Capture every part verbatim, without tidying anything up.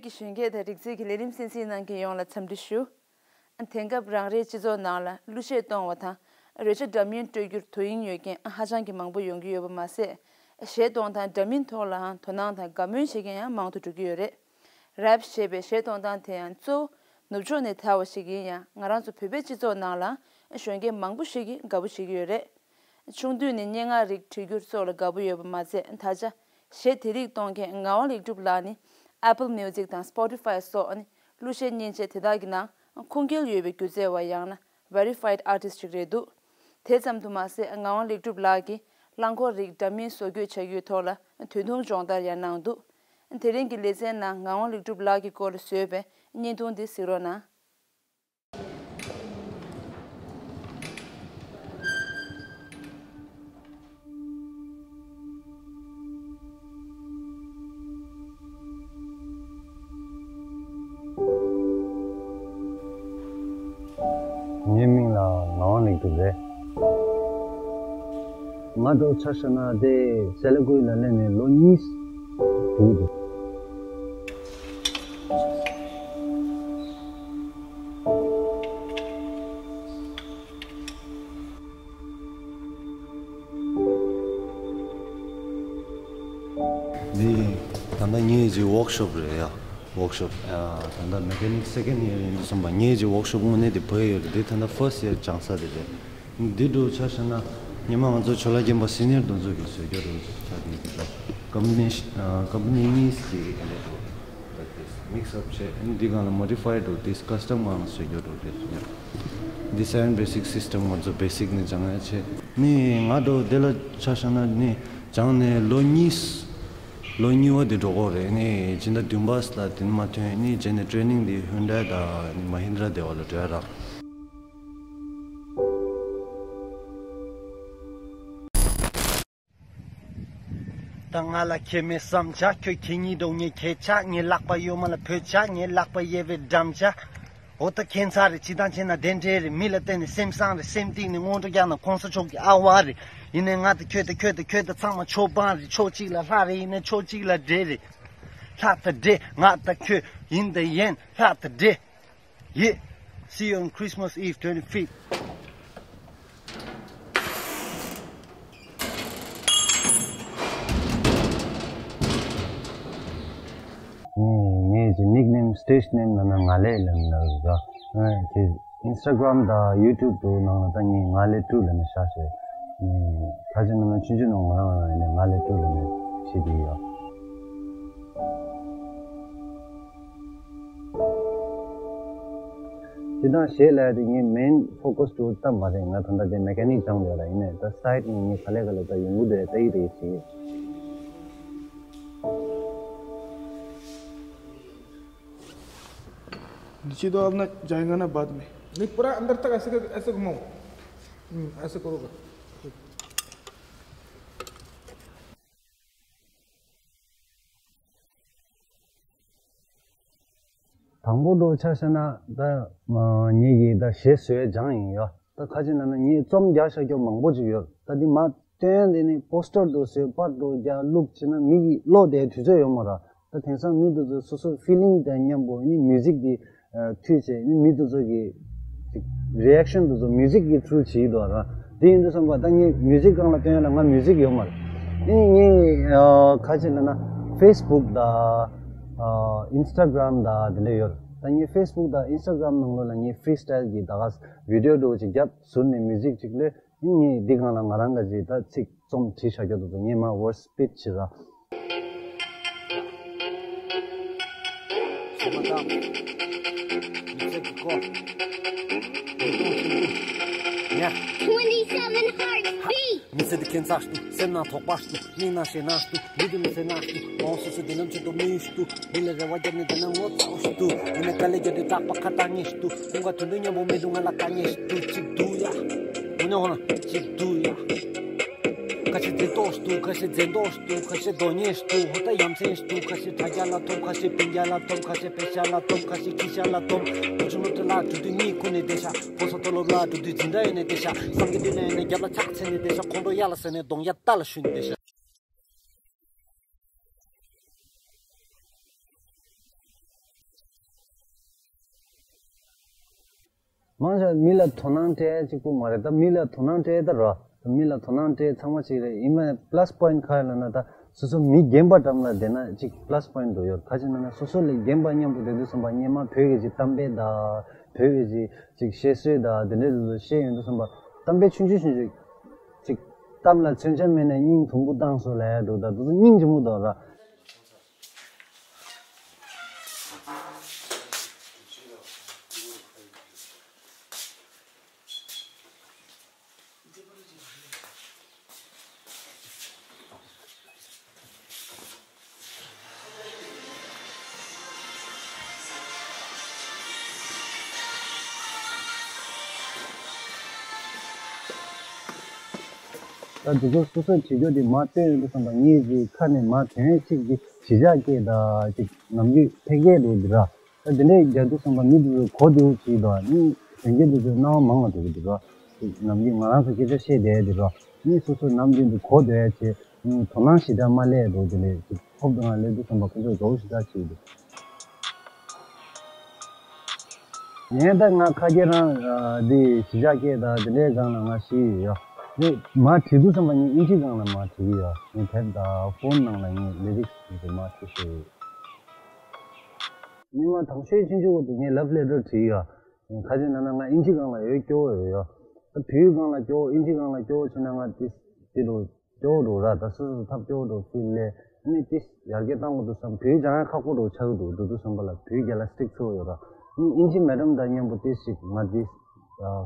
གི་གཞོན་སྐྱེས་དང་རིག་རྩལ་གྱི་ལས་རིམ་གསན་གཟིགས་གནང་མཁན་ཡོངས་ལ་འཚམས་འདྲི་ཞུ། དེང་སྐབས་རང་རེའི་སྤྱི་ཚོགས་ནང་ལ་གླུ་གཞས་གཏོང་བ་དང་རོལ་ཆ་འདྲ་མིན་སྤྲོད་རྒྱུར་དོ་དབྱིངས་ཡོད་མཁན་ཧ་ཅང་གི་མང་པོ་ཡོང་གི་ཡོད་པ་མ་ཟད། གཞས་གཏོང་སྟངས་འདྲ་མིན་ཐོག་ལའང་དོ་སྣང་དང་དགའ་མོས་བྱེད་མཁན་ཡང་མང་དུ་འགྲོ་གི་ཡོད་རེད། རེབ་ཞེས་པའི་གཞས་གཏོང་སྟངས་དེ་ཡང་གཙོ་བོ་ནུབ་ཕྱོགས་ནས་དར་བ་ཞིག་ཡིན་ཡང་། ང་རང་ཚོ་བོད་པའི་སྤྱི་ཚོགས་ནང་ལའང་གཞོན་སྐྱེས་མང་པོ་ཞིག་གིས་དགའ་པོ་བྱེད་ཀྱི་ཡོད་རེད། ཆུང་དུས་ནས་སྙན་ངག་རིགས་འབྲི་རྒྱུ་སོགས་ལ་དགའ་པོ་ཡོད་པ་མ་ཟད། ད་ཆ་གཞས་དེ་རིགས་གཏོང་མཁན་ངག་དབང་ལེགས་གྲུབ་ལགས་ནི་Apple Music དང་Spotify སོགས་ནི་གླུ་གཞས་མཉེན་ཆས་དེ་དག་གི་ནང་ཁུངས་སྐྱེལ་ཡོད་པའི་སྒྱུ་རྩལ་བ་ཡང་ན་Verified Artist ཞིག་རེད་འདུག་དེ་ཙམ་དུ་མ་ཟད། ངག་དབང་ལེགས་གྲུབ་ལགས་ཀྱིས་རླངས་འཁོར་རིགས་འདྲ་མིན་བཟོ་བཀོད་བྱ་རྒྱུའི་ཐོག་ལ་ད་དུང་སྦྱོང་བརྡར་ཡང་གནང་འདུག་དེ་རིང་གི་ལེ་ཚན་ནང་ངག་དབང་ལེགས་གྲུབ་ལགས་ཀྱི་སྐོར་ལ་བཟོས་པའི་བརྙན་ཐུང་འདི་གཟིགས་རོགས་གནང་། ངའི་མིང་ལ་ངག་དབང་ལེགས་གྲུབ་རེད། ང་འདྲ་བོ་ཆ་བཞག་ན་དེ་སེ་ལ་ཀུའི་ལ་སླེབས་ནས་ལོ་གཉིས་འདུག་འདི་ད་ལྟ་ངའི་ཅིག་ཝོག་ཤོབ་རེད་ཡ། ཝོག་ཤོབ་ཨ། ད་ལྟ་མེ་ཀ་ནིག་སེ་ཀེན་ཡར་ཡིན་དུས་ཙམ་པ་ངའི་ཅིག་ཝོག་ཤོབ་དངོས་གནས་དེ་བོད་ཡོད་རེད། འདི་ད་ལྟ་ཕར་སི་ཡར་སྦྱང་ས་དེ་རེད། འདི་འདྲ་བོ་ཆ་བཞག་ན་སྔོན་མ་ང་ཚོ་ཇོ་ལགས་རྒན་པ་སི་ནི་ཡར་དེ་ཚོ་གིས་བཟོས་རྒྱུ་འདྲ་བོ་ཆགས་ཀྱི་འདུག་ད་ཀམ་པ་ནི་ཤ་ཨ། ཀམ་པ་ནི་གཉིས་ཀྱི་རེད་འདུག་ད་དེ་མིག་སི་ཨབ་བྱས། འདི་སྒང་ལ་མོ་ཌི་ཕའི་འདྲ་བོ་དེ་ཀ་སི་ཊམ་སྒང་ལ་བཟོས་རྒྱུ་འདྲ་བོ་རེད་ཡ། འདི་སེ་ཝན་བེ་སིག་སི་སི་ཊམ་ང་ཚོ་བེ་སིག་ནས་སྦྱང་ཡ་བྱས། ནི་ང་འདྲ་བོ་དེ་ལ་ཆ་བཞག་ན་ནི་སྦྱངས་ནས་ལོ་གཉིས། ལོ་གཉིས་པ་དེ་འགྲོ་གི་རེད། ནི་སྤྱི་ཟླ་བདུན་པ་ལ་དེ་ནས་མར་ཐོན། ནི་རྗེས་ནས་ཊེ་ནིང་དེ་ཧུན་ཌའི་དང་ནི་མ་ཧིན་དྲ་དེ་བ་ལ་འགྲོ་ཡ་རག་ད་ང་ལ་ཁྱེད་མེད་བསམ་བྱ། ཁྱོད་ཁྱེད་གཉིས་འགྲོ་ངས་ཁྱེད་ཆགས། ངའི་ལག་པ་གཡོན་མ་ལ་བོད་ཇ། ངའི་ལག་པ་གཡས་པའི་འགྲམ་ཇ། འོ་ད་ཁྱད་མཚར་རེད། སྤྱིར་བཏང་བྱས་ན་དེ་འདྲ་རེད། མི་ལ་བརྟེན་ནས་སེམས་བཟང་རེད། སེམས་གཏིང་ནས་སྔོན་འགྲོ་རྒྱག་ན་གོང་ས་མཆོག་གི་ཨ་བ་རེད། ཡིན་ནའི་ང་དང་ཁྱོད་དང་ཁྱོད་དང་ཁྱོད་དང་ཚང་མ་ཆོས་པ་རེད། ཕྱོགས་གཅིག་ལ་ལྷ་རེད། ཡིན་ནའི་ཕྱོགས་གཅིག་ལ་འདྲེ་རེད། ལྷ་དང་འདྲེ། ང་དང་ཁྱོད། ཡིན་དང་ཡིན། ལྷ་དང་འདྲེ། ཡེ། See you on Christmas Eve twenty-fifth. ངས་ངས་ཀྱི་ནིག་ནེམ་སི་ཊེ་ཇི་ནེམ་ལབ་ན་ང་ལས་ལབ་ན་ར། ཨ་ཀྱི་ཨིན་སི་ཊ་གྷི་རམ་དང་ཡུ་ཊུབ་དུ་ནང་ལ་ད་ངས་ང་ལས་ཀྲུ་ལབ་ནས་བཞག་བྱས། ཨ་ད་ཅི་ནང་ལ་ཆུང་ཆུང་ནང་ང་རང་ཡིན་ནས་ང་ལས་ཀྲུ་ལབ་ནས་བྱེད་ཀྱི་ཡོད། སྤྱིར་བཏང་གཞས་ལབ་ཡ་དེ་ངའི་མེན་ཕོ་ཀ་སི་དུ་ད་མ་རེད། ང་ད་ལྟ་དེ་མེ་ཀ་ནིག་སྦྱངས་ཡོད་ལ། ཡིན་ནའི་ད་སའིཌ་ནས་ངས་ག་ལེ་ག་ལེ་ད་ཡོང་གི་འདུག་ལྟ་ཡི་ལྟ་ཡི་བྱེད། नीचे तो अब ना जाएगा ना बाद में। नहीं, पूरा अंदर तक ऐसे करके, ऐसे घुमाओ। हम्म, ऐसे करोगा। དང་པོ་འདྲ་བོ་ཆ་བཞག་ན་ད་ངེད་ཀྱིས་ད་གཞས་བཟོས་སྦྱངས་ཡིན་ཡ། ད་ཁ་ཅིག་ལབ་ན་ངས་རྩོམ་རྒྱག་བཞག་རྒྱུ་མང་པོ་ཅིག་ཡོད། ད་འདི་མ་སྟོན་དེ་ནི་པོ་སི་ཊར་འདྲ་བོ་བཟོས། པར་འདྲ་བོ་རྒྱག་བླུགས་བྱས་ན་མི་གིས་ཀློག་བསྡད་དུས་ཚོད་ཡོད་མ་རེད། ད་དེང་སང་མི་འདི་ཚོ་སོ་སོའི་ཕི་ལིང་དང་མཉམ་པོ་ནི་མིའུ་ཟིག་འདི་མཐུད་བྱས་ནི་མི་འདི་ཚོ་གི་རི་ཨེག་ཤན་འདི་ཚོ་མིའུ་ཟིག་གི་ཐུ་རུ་བྱེད་ཀྱི་འདུག་ར། དེ་ཡིན་དུས་ཙམ་པ་ད་ངས་མིའུ་ཟིག་སྒང་ལ་སྟོན་ཡ་ལ་ང་མིའུ་ཟིག་ཡོད་མ་རེད། ཨ་ནི་ངས་ཁ་ཅིག་ལབ་ན་ཕེ་སི་བུག་དང་ཨིན་སི་ཊ་གྷི་རམ་དང་དེ་འདྲ་ཡོད་རེད། ད་ངས་ཕེ་སི་བུག་དང་ཨིན་སི་ཊ་གྷི་རམ་ནང་ལོགས་ལ་ངས་ཕི་རི་སི་ཊལ་གྱི་ད་ག་བི་ཌི་ཡོ་འདྲ་བོ་ཅིག་བརྒྱབ་ཟུར་ནས་མིའུ་ཟིག་ཅིག་ལས། ངས་འདི་སྒང་ལ་ང་རང་ག་ཅིག་ད་ཚིག་རྩོམ་བྲིས་བཞག་རྒྱུ་འདུག་ངས་མར་ཝར་སི་སི་པི་ཊི་བྱེད་ར། Twenty-seven hearts beat. མི་ཚེ་འདི་ཁྱད་མཚར་ཞིག་འདུག་སེམས་ནང་དོགས་པ་ཞིག་འདུག་སྙིང་ནང་ཞེད་སྣང་ཞིག་འདུག་མི་འདི་མི་ཚེ་ནང་ཞིག་འདུག་མང་སོ་སོ་འདི་ལམ་ཆེད་དུ་མི་ཡུལ་ཞིག་འདུག་མི་ལ་རེ་བ་བརྒྱབ་ནས་བསྡད་ན་ངོ་ཚ་བོ་ཞིག་འདུག་ཡིན་ནའི་དཀའ་ལས་བརྒྱབ་དུས་རྟག་པར་ཁ་གྲག་ངེས་ཤིག་འདུག་དཔུང་ཁ་དོན་དུ་མཉམ་པོ་མི་འདུག་ང་ལ་དཀའ་ངལ་ཞིག་འདུག་གཅིག་འདུག་ཡ། འོ་ན་འོ་ན་གཅིག་འདུག་ཡ། ཁ་ཤས་འཛིན་ཏོག་ཞིག་འདུག་ཁ་ཤས་འཛེམ་དོགས་ཞིག་འདུག་ཁ་ཤས་དོན་གཉེར་ཞིག་འདུག་ཧོ་ད་ཡ་མཚན་ཞིག་འདུག་ཁ་ཤས་དྲ་རྒྱ་ལ་འཐོམ། ཁ་ཤས་སྤུན་ཀྱག་ལ་འཐོམ། ཁ་ཤས་དཔེ་ཆ་ལ་འཐོམ། ཁ་ཤས་ཁྱི་ཤ་ལ་འཐོམ། ཁ་ཤས་ཀུ་ཅི་སློབ་གྲྭ་ལ་འགྲོ་དུས་གཉིད་ཁུག་ནས་བསྡད་ཤག་ཕོ་གསར་མཐོ་སློབ་ལ་འགྲོ་དུས་འཛིན་གྲྭ་ཡོད་ནས་བསྡད་ཤག་བསམ་གྱི་འདུན་ན་ཡོད་ནས་རྒྱབ་ལ་ཕྱག་འཚལ་ནས་བསྡད་ཤག་ཁོང་ཁྲོ་གཡར་ལ་ཟེར་ནས་གདོང་ཡ་རྟ་ལ་ཞོན་ནས་བསྡད་ཤག་མང་ཆེ་མི་ལ་དོ་སྣང་སྤྲད་གཅིག་པུ་མ་རེད། ད་མི་ལ་དོ་སྣང་སྤྲད་ད་ར། མི་ལ་དོ་སྣང་སྤྲད་ཚང་མ་གཅིག་རེད། ཡིན་ན་པ་ལ་སི་པོ་ཡིན་ཊི་ག་རེ་ལབ་ན། ད་སོ་སོ་མི་རྒན་པ་འགྲམ་ལ་བསྡད་ན་གཅིག་པ་ལ་སི་པོ་ཡིན་ཊི་འགྲོ་ཡོད། ག་ཅི་ན་ན་སོ་སོ་ལས་རྒན་པ་མཉམ་དུ་བསྡད་དུས་ཙམ་པ་སྔོན་མ་བོད་ཀྱི་གཅིག་གཏམ་དཔེ་དང་བོད་ཀྱི་གཅིག་གཅིག་བཤད་སྲོལ་དང་དེ་འདྲའི་ཚོ་བཤད་ཡོང་དུས་ཙམ་པ་གཏམ་དཔེ་ཆུང་ཆུང་ཆུང་ཆུང་གཅིག་གཏམ་ལ་མཚོན་ཆ་མེད་ན་སྙིང་དུམ་བུ་བཏང་སོང་ལབ་ཡ་འདུག་ད་དུ་སྙིང་རྗེ་མོ་འདུག་ར། ད་འདི་ཚོ་སོ་སོས་བྱེད་རྒྱུ་དེ་མར་བཏོན་ཡོང་དུས་ཙམ་པ་ངེད་ཀྱི་ཁ་ནས་མར་དོན་གཅིག་གི་གཞིས་ཆགས་སྐད་དང་གཅིག་ནམ་རྒྱུན་ཕལ་སྐད་འདུག་འདི་ར། ད་དེ་འདྲའི་རྒྱག་དུས་ཙམ་པ་མི་དེ་ཚོ་གོ་བདེ་བོ་བྱེད་ཀྱི་འདུག་ནི་དོན་གྱི་དེ་ཚོ་སྣང་བ་མང་བ་འགྲོ་གི་འདུག་ར། ནམ་རྒྱུན་ང་རང་ཚོ་སྐད་ཆ་བཤད་བསྡད་དེ་ར། ནི་སོ་སོ་ནམ་རྒྱུན་དུ་གོ་བསྡད་ཡ་བྱེད། དོ་སྣང་ཞེ་དྲག་མ་སླེབས་འགྲོ་དེ་ལས་ཅིག་ཐོབ་དང་སླེབས་དུས་ཙམ་པ་ཁོ་ཚོས་དགའ་བོ་ཞེ་དྲག་བྱེད་ཀྱི་འདུག་ངས་ད་ང་ཁ་སྐད་རང་འདི་གཞིས་ཆགས་སྐད་དང་དེ་འདྲའི་སྒང་ལ་ང་ཤེས་ཡོད་ཡ། དེ་མར་བྲིས་དུས་ཙམ་པ་ངས་ཨིན་ཇི་སྒང་ལ་མར་བྲིས་ཀྱི་ཡོད། ངས་དེབ་དང་ཕོན་ནང་ལ་ངས་ལི་རིག་སི་དེ་མར་བྲིས་ཤེས་ཡོད། སྔོན་མ་དང་ཤོས་ཆུང་ཆུང་བར་དུ་ངས་ལབ་ལེ་ཊར་བྲིས་ཡོད། ཁ་ཅིག་ན་ན་ང་ཨིན་ཇི་སྒང་ལ་ཡོད་སྐྱོ་བོ་ཡོད་ཡ། ད་བོད་ཡིག་སྒང་ལ་སྐྱོ་བོ་ཨིན་ཇི་སྒང་ལ་སྐྱོ་བོ་བྱས་ན་ང་དེ་དེ་རུ་སྐྱོ་བོ་འགྲོ་ར། ད་སོ་སོ་ཐབས་སྐྱོ་བོ་འགྲོ་ཕིལ་ལས་ནི་ཏིས་ཡར་རྒྱས་བཏང་དགོས་འདུག་བསམ། བོད་སྦྱང་ཡ་ཁག་པོ་འགྲོ་ཆགས་འདུག་འདུག་འདུག་བསམ་པ་ལ་བོད་རྒྱལ་ལ་སི་ཊིག་ཚོ་ཡོད་ར། ནི་ཨིན་ཇི་མེ་ཌམ་དང་མཉམ་པོ་ཏིས་ཞིག་ང་ཏིས་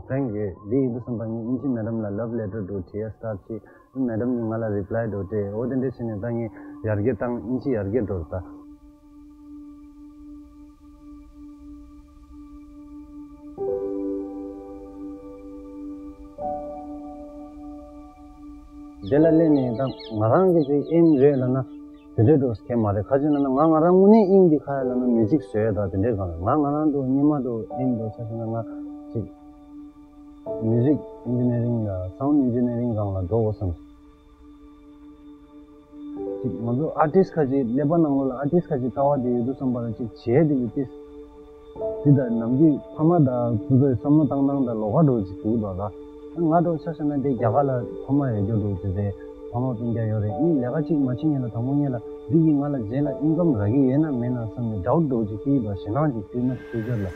ཕྲེང་གི་འདི་ཡིན་འདུག་བསམ་པ། ནི་ཨིན་ཇི་མེ་ཌམ་ལ་ལབ་ལེ་ཊར་འགྲོ་བྲིས་ཡ་སི་ཊར་བྱས། ནི་མེ་ཌམ་ནི་ང་ལ་རི་པ་ལའི་འགྲོ་སྤྲད། འོ་དེ་འདྲ་བྱས་ནས་ད་ངས་ཡར་རྒྱས་བཏང་། ཨིན་ཇི་ཡར་རྒྱས་འགྲོ་ར་ད། དེ་ལ་སླེབས་ནས་ད་ང་རང་གི་ཅིག་ཨེམ་རེད་ལབ་ན་དེ་འདྲའི་འགྲོ་མཁན་མ་རེད། ཁ་ཅིག་ན་ན་ང་ང་རང་དངོས་གནས་ཨེམ་འདི་ག་རེ་ལབ་ན་མིའུ་ཟིག་བཟོ་ཡ་ད་དེ་འདྲའི་སྒང་ལ་ང་ང་རང་དུ་སྔོན་མ་དུ་ཨེམ་འགྲོ་ཆ་བཞག་ན་ང་ཅིག་མིའུ་ཟིག་ཨིན་ཇི་ནི་ཡ་རིང་ལ་སའུན་ཌི་ཨིན་ཇི་ནི་ཡ་རིང་སྒང་ལ་འགྲོ་དགོས་བསམ། ཅིག་ང་ཚོ་ཨར་ཊིསི་ཁ་ཅིག་ཀླད་པ་ནང་ལོགས་ལ་ཨར་ཊིསི་ཁ་ཅིག་ལྟ་བ་དེ་ཡོད་དུས་ཙམ་པ་ལ་ཅིག་བྱས་དེ་གི་ཏིས་དེ་ལྟར་ནམ་རྒྱུན་ཕ་མ་དང་སོ་སོའི་བསམ་བློ་བཏང་སྟངས་དང་ལོགས་ཀ་འགྲོ་ཅིག་འདུག་དོ་ལ། ང་འགྲོ་ཆ་བཞག་ན་དེ་རྒྱ་གར་ལ་ཕ་མ་ཡོད་རྒྱུ་འགྲོ་ཅིག་རེད། ཕ་མ་སྤུན་ཀྱག་ཡོད་རེད། ཨིན་ལས་ཀ་ཅིག་མ་བྱེད་སྔོན་ལ་དང་པོ་སྔོན་ལ་འདི་གིས་ང་ལ་རྗེས་ལ་ཨིན་ཀམ་རག་གི་ཡོད་ན་མེད་ན་བསམ་ནས་ཌའུཊ་འགྲོ་ཅིག་སྐྱེས་པ་ཞེད་སྣང་ཅིག་སྐྱེས་ན་ཕུ་ཅར་ལ། ད་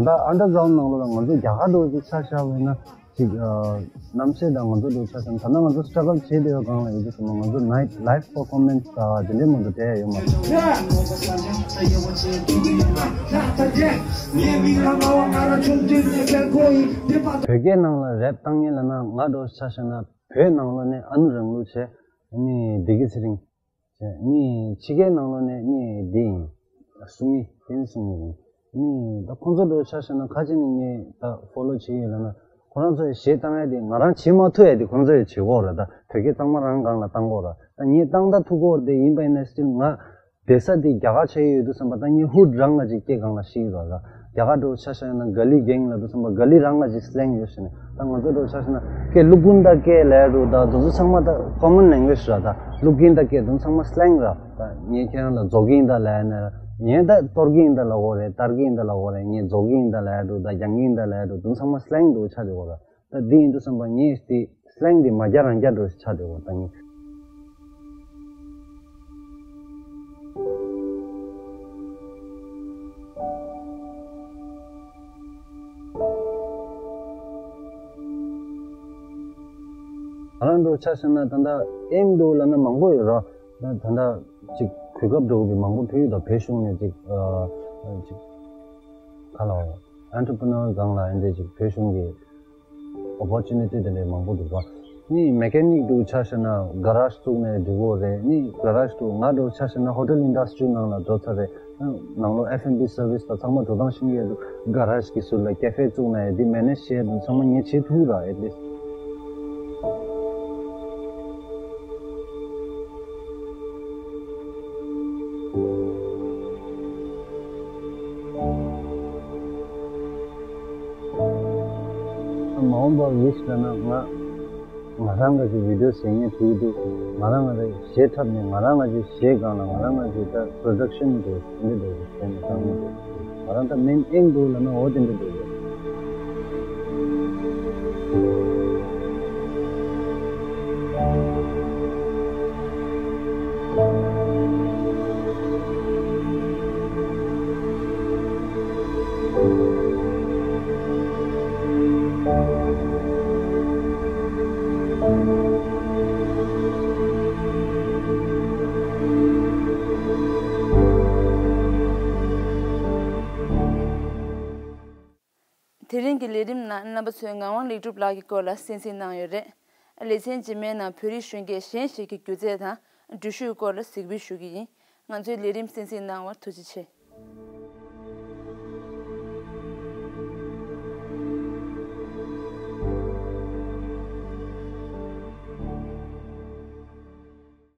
ལྟ་ཨན་ཌར་གྷ་རའུན་ཌི་ནང་ལོགས་ལ་ང་ཚོ་རྒྱ་གར་འགྲོ་ཅིག་ཆ་བཞག་པ་ཡིན་ན། ཅིག་ཨ་རྣམ་ཤེས་དང་ང་ཚོ་འགྲོ་ཆ་བཞག་ན་ད་ལྟ་ང་ཚོ་སི་ཊྲག་གལ་བྱེད་བསྡད་ཡོད་སྒང་ལ་ཡོད་དུས་ཙམ་པ་ང་ཚོ་ནའིཊ་ལའིབ་པར་ཕོར་མན་སི་དང་དེ་འདྲའི་མང་པོ་བསྡད་ཡ་ཡོད་མ་རེད། བོད་སྐད་ནང་ལ་རེབ་བཏང་མཁན་ལབ་ན་ང་འགྲོ་ཆ་བཞག་ན་བོད་ནང་ལོགས་ནས་ཨ་ནུ་རིང་ལུགས་བྱས། ནི་བདེ་སྐྱིད་ཚེ་རིང་། ནི་ཕྱི་རྒྱལ་ནང་ལོགས་ནས་ནི་འདི་ཡིན། སུ་མི་ཏེན་སུ་མི་ཡིན། ནི་ད་ཁོང་ཚོ་འགྲོ་ཆ་བཞག་ན་ཁ་ཅིག་ནི་ངས་ད་ཕོ་ལོ་བྱེད་ཀྱི་ཡོད་ལབ་ན་ཁོ་རང་ཚོས་གཞས་བཏང་ཡ་དེ་ང་རང་བྱེད་མ་ཐུབ་ཡ་དེ་ཁོང་ཚོས་བྱེད་ཀྱི་ཡོད་རེད། ད་བོད་སྐད་གཙང་མ་རང་སྒང་ལ་བཏང་གི་ཡོད་རེད། ད་ངས་བཏང་ད་ཐུབ་ཀྱི་ཡོད་རེད་དེ། ཡིན་པ་ཡིན་ན་སི་ཊིལ་ང་བསྡད་ས་དེ་རྒྱ་གར་ཆགས་ཀྱི་ཡོད་དུས་ཙམ་པ་ད་ངས་ཧུཌ་རང་ལ་ཅིག་སྐད་སྒང་ལ་ཤེས་ཀྱི་རེད་ལ། རྒྱ་གར་འགྲོ་ཆ་བཞག་ན་ག་ལི་གེང་ལབ་དུས་ཙམ་པ་ག་ལི་རང་ལ་ཅིག་སི་ལེང་ཡོད་ཟེར་ནས། ད་ང་ཚོ་འགྲོ་ཆ་བཞག་ན་ཀེ་ལུག་གུན་ད་ཀེ་ལབ་འགྲོ། ད་དུ་ཚོ་ཚང་མ་ད་ཀོ་མོན་ལེང་གུ་ཨེཇ་ར། ད་ལུག་གིན་ད་ཀེ་དུ་ཚང་མ་སི་ལེང་ར། ད་ངས་ཁྱེད་རང་ལ་ཛོ་གིན་ད་ལབ་ན་ངས་ད་ཏོར་གིན་ད་ལབ་དགོས་རེད། ཏར་གིན་ད་ལབ་དགོས་རེད། ངས་ཛོ་གིན་ད་ལབ་འགྲོ། ད་རྒྱང་གིན་ད་ལབ་འགྲོ། དུ་ཚང་མ་སི་ལེང་འགྲོ་ཆ་དེ་གོ་ར། ད་འདི་ཡིན་དུས་ཙམ་པ་ངས་དེ་སི་ལེང་དེ་མ་རྒྱག་རང་རྒྱག་འགྲོ་ཆགས་འགྲོ་བ་ད་ངས། ང་རང་འགྲོ་ཆ་བཞག་ན་ད་ལྟ་ཨེམ་འདུག་ལབ་ན་མང་པོ་ཡོད་ར། ད་ད་ལྟ་ཅིག་གོ་སྐབས་འགྲོ་གི་མང་པོ་ཕུལ་ཡོད། ད་བོད་གཞུང་ནས་ཅིག་ཨ་ཅིག་ག་ལ་བ་ཨན་ཊར་པི་ནོར་སྒང་ལ་ཨེ་འདྲས་ཅིག་བོད་གཞུང་གི་ཨོ་པོར་ཅུ་ནི་ཊི་དེ་འདྲས་མང་པོ་འདུག་ག། ནི་མེ་ཀ་ནིག་འདུག་ཆ་བཞག་ན་ག་རེཇ་བཙུགས་ནས་འགྲིག་གོ་རེད། ནི་ག་རེཇ་འདུག་ང་འགྲོ་ཆ་བཞག་ན་ཧོ་ཊེལ་ཨིན་ཌ་སི་ཊི་རི་ནང་ལ་འགྲོ་ཚར་རེད། ནང་ལོགས་ཨེཕ་ཨེན་བི་སར་ཝི་སི་དང་ཚང་མ་འགྲོ་སྟངས་ཤེས་ཀྱི་ཡོད་འདུག་ག་རེཇ་གི་ཟུར་ལ་ཀེ་ཧྥེ་བཙུགས་ན་ཡང་འདི་མེ་ནེཇ་བྱས་འདུག་ཚང་མ་ངས་བྱེད་ཐུབ་ར་ཨེ་ཊི་ལིསཊ། བ་ཝིཤ་ལབ་ན་ང་ང་རང་ག་ཅིག་བི་ཌིའོ་བཟོ་མཁན་ཐུག་འདུག་ང་རང་ང་རང་གཞས་འཁྲབ་ནས་ང་རང་ང་ཅིག་གཞས་སྒང་ལ་ང་རང་ང་ཅིག་ད་པྲོ་ཌག་ཤན་འདུག་དེ་འདྲ་འདུག་བྱས་ནས་བཏང་ནས་འདུག་ང་རང་ད་མིན་ཨེང་འདུག་ལབ་ན་འོ་དེ་འདྲ་འདུག་དེ་རིང་གི་ལས་རིམ་ནང་རྣམ་པ་ཚོས་ངག་དབང་ལེགས་གྲུབ་ལགས་ཀྱི་སྐོར་ལ་གསན་གཟིགས་གནང་ཡོད་རེད། ལེ་ཚན་རྗེས་མའི་ནང་བོད་རིགས་གཞོན་སྐྱེས་གཞན་ཞིག་གི་སྒྱུ་རྩལ་དང་འགྲུལ་བཞུད་སྐོར་ལ་གཟིགས་འབུལ་ཞུ་གི་ཡིན། ང་ཚོའི་ལས་རིམ་གསན་གཟིགས་གནང་བར་ཐུགས་རྗེ་ཆེ།